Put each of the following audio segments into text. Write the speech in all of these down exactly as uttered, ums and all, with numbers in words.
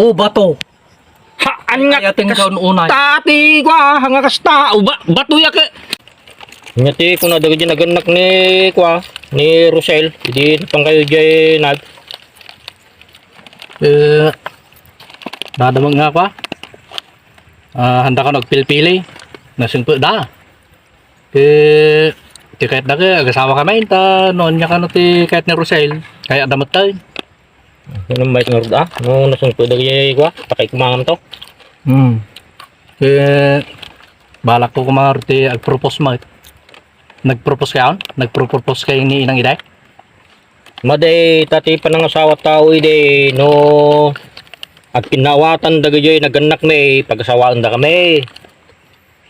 O bato. Haan nga. Ay, ating kas-, kaun-unay. Tati, kwa, hanga kasta. O ba, bato ya ke. Nya ti, kuna dagiti nagannak ni, kwa, ni Rosel. Idi napangkayo jay nag-, eh, nadamag nga, kwa. Ah, handa ka nagpilpili. Nasingpet da. Ket, ti kayat da ke, agasawa kami, ta, no, anya kano ti kayat ni Rosel, kayat da met tayo. Ano, may nga rod, ah? No, nasungko dagiti, kwa, pakay kumangan to. Hmm. Ket, balak ko kumangan ti agpropose mo. Nagpropose kayo? Nagpropose kayo ni Inang Iday? Madi, ta ti panangasawa tao idi, no, agpinawatan dagiti nagannak mi, pagasawaen da kami.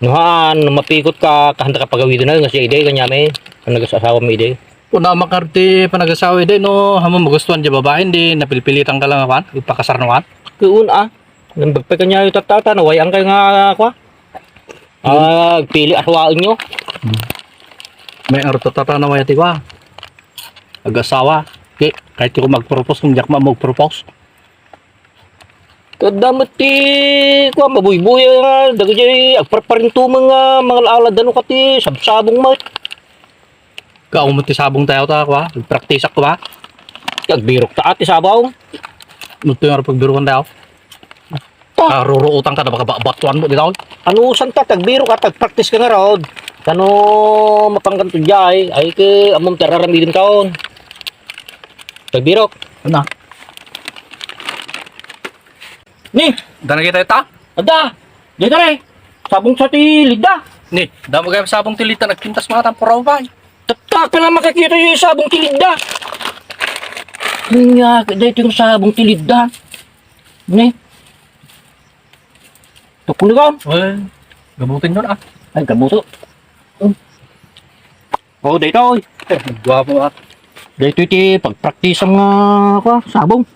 No haan, no mapikot ka, kahan da ka pagawiden nga si Ide, kanya mi, ang nag-asawa mi Ide. Kuna makar ti panagasawa Ide, no, hamo magustuhan di babae, di napilpilitan ka lang, awan, ipakasar no, awan. Kuun, ah. Nang bagpay kanya yung tatata, naway ang kayo nga, kwa? Ah, agpili, asawaen nyo. Hmm. May aro tatata, naway, ati, kwa. Agasawa. Ki-, kahit ko mag-propose, kung diak ma-, mag-propose. Kadda met ti, kuwan, mabuybuy nga, dagiti agparparintumeng nga mangal-alad, ano ka ti, sabsabong met. Kaon met ti sabong tayo ta, kuwa, agpraktisak, kuwa. Agbirok ta, ati sabong. Ito yung pagbirukan tayo. Ta. Ah, ruruutan ka na, baka ba-, batuan mo, di taon? Ano, saan ta, tagbirok ka, tagpraktis ka nga, Rod? Kano, mapangganto di ay, ay, ke, amom, tararamidin taon. Tagbirok. Ano? Ni, dana kita ta? Ada. Dito re. Sabong sa ti Lidda. Ni, damo gayam sabong ti Lidda, nagpintas mga tampuraw ba? Tatta, pala makakita yung sabong ti Lidda. Kanya, dito yung sabong ti Lidda. Ni. Tukuli ka? Well, gabutin nun ah. Ay, gabuto. Oh, daytoy. Guwapo, ah. Daytoy ti pagpraktisam nga, kwa, sabong.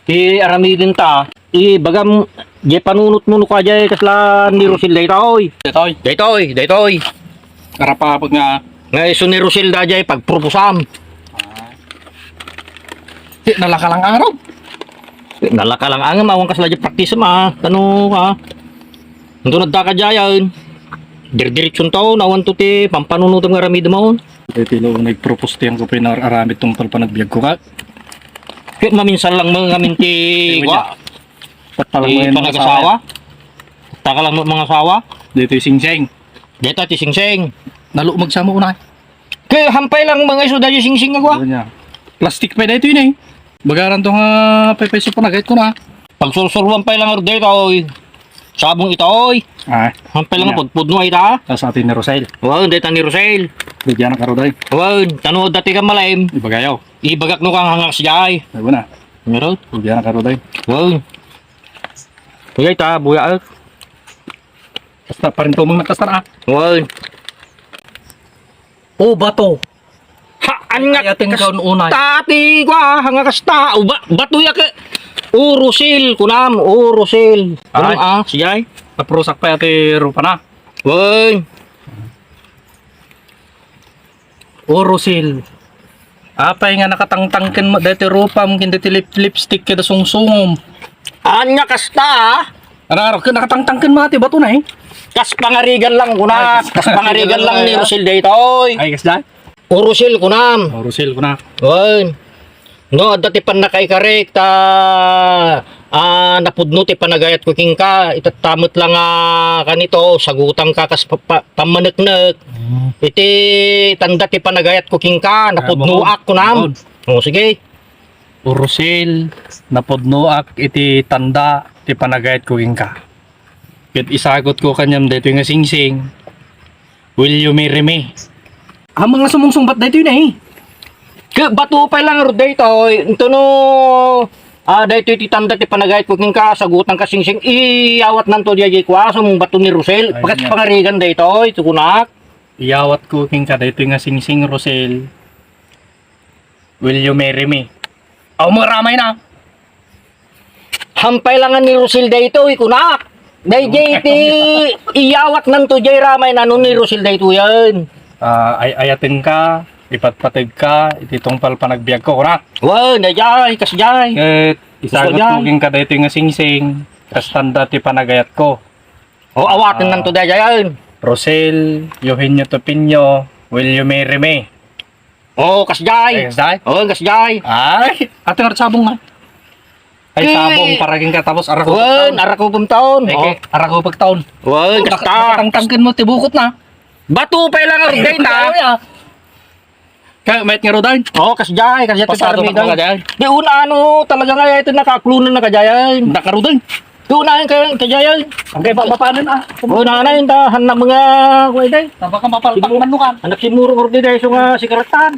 Ti aramiden ta, ibagam, di panunot mo no kajay kasla ni Rosel daytoy. Daytoy. Daytoy, daytoy. Arapapag nga. Nga isu ni Rosel dayjay pagpropose-am. Ti nalakalang araw. Nalakalang angam, awan kasla di praktisam, ah. Kano, ah. Anto nadda ka diayen. Dirdiritson taon, awan to ti pampanunotem nga aramidem on. Daytoy lo, nagpropose ti anggapoy nga aramid tungpal panagbiag ko ka. Ket maminsan lang mo ngamin ti, Ayun kwa, niya. Tatta lang ti mo yung mga panagasawa. Tatta ka lang mo mga asawa. Daytoy singsing. Dayta ti singsing. Nalo magsama unay. Kaya hampay lang mga isu dayta singsing nga kwa. Ano niya? Plastic pa daytoy na eh. Bagaran to nga paypay sa panagayat ko na. Pagsursuruan pay lang dayta, oy. Sabong ita, oy. Ah, hampay lang niya. Pudpudno ay ta. Tas atin ni Rosel. Wow, dayta ni Rosel. Bigyan na karo day. Wow, tano dati ka malaim. Ibagayo. Ibagak no kang hangas jay. Ay, wala. Meron? Bigyan na karo day. Wow. Bugay ta, buya. Basta pa rin tumang nakasar, ah. Wow. O bato. Haan nga. Ay, ating kas-, kaun-unay. Tati, kwa, hanga kasta. O ba-, bato ya ke. O Rosel, kunam, o Rosel. Ay. Kunam, ah, siyay. Naprusak pa yati rupa na. Wow. O Rosel. Apay nga nakatangtangken mo daytoy rupam ken daytoy lip-, lipstick kada sungsungom. Anya kasta, ah? Araro, ken nakatangtangken mo ti bato na eh. Kas pangarigan lang kuna, Ay, kas kas pangarigan lang ni pangarigan. Rosel daytoy. Ay, kas dyan? O Rosel kunam. O Rosel kuna. Oy. No, adda ti pannakaikarik ta, ah, napudno ti panagayat ko kenka, itatta met lang, ah, kanito, sagutan ka kas pa-, pa-, pammaneknek. Mm. Iti tanda ti panagayat ko kenka, napudnoak, kunam. Good. O, sige. O Rosel, napudnoak iti tanda ti panagayat ko kenka. Ket isagut ko kaniam daytoy nga singsing, "Will you marry me?" Ah, mga sumungsungbat daytoy na eh. Ke, bato pay lang ro daytoy. Ito no, ah, daytoy ti tanda ti panagayat ko kenka, sagutan ka singsing, iyawat nanto di aji kwa, sumungbat to ni Rosel. Ay, bakat nga. Pangarigan daytoy, tukunak. Iyawat ko kenka daytoy nga singsing, Rosel. Will you marry me? Aw, maramay na. Hampay lang ni Rosel daytoy, kunak. Dayjay ti iyawat nanto jay ramay na no ni Rosel daytoy yan. Ah, ay-ayaten ka, ipatpateg ka, iti tungpal panagbiag ko, kunak. Wen, dayjay, kasjay. Ket Isagut ko kenka daytoy nga singsing, kas tanda ti panagayatko. O, awatennan to daydiay. Rosel, Eugenio Topinio, will you marry me? O, kasdiay. Ay, kasdiay? O, kasdiay. Ay, ate, nga sabong na. Ay, sabong, para kenka, tapos arakupag taon. Wen, arakupag taon. Ay, arakupag taon. Wen, kasta. Tangtangken mo, tibukot na. Bato pa lang, Arday, ta. Kaya, mayat nga, Roday. O, kasdiay, kasdiay. Pasado ka pa, Arday. Di, una, ano, talaga nga, ito, nakaklunan na, kadiay. Nakaruday. Di, una, yung kaya, kadiay. Ang kaya, papanan, ah. Una, na, yung ta, hanap mga, kuya, day. Tabaka mapalpak manukan. Anak si Murong Arday, day, so nga, sikaratan.